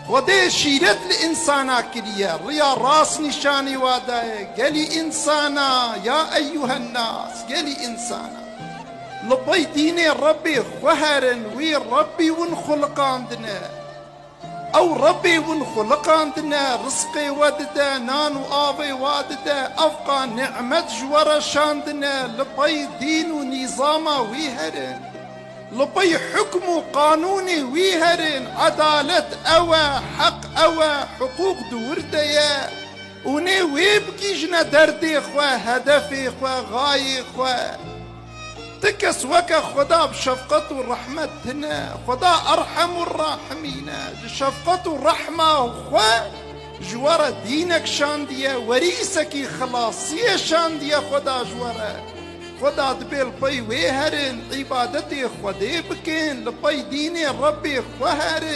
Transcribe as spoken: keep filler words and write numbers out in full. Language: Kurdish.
Xwedê şîret li însana kiriye, riya rast nîşanî wa daye. Gelî însana, ya eyyuhen nas, gelî însana. Li pey dînê Rebbê xwe herin, wî Rebbî win xuliqandine. Ew Rebbê win xuliqandine, rizqê we dide, nan û avê we dide, evqa nîmet ji we re şandine, li pey dîn û nîzama wî herin. Li pey hukm û qanûnê wî herin, edalet ew e, heq ew e, hiqûq di wir de ye. Û nê wê bigihîjine derdê xwe, hedefê xwe, xayê xwe. Ti kes weke Xweda bi şefqet û rehmet tine. Xweda Erhemur Rahimîn e. Ji şefqet û rehma xwe ji we re dînek şandiye, werîsekî xilasiyê şandiye Xweda ji we re. Xweda dibê li pey wê herin, îbadetê Xwedê bikin, li pey dînê Rebbê xwe herin.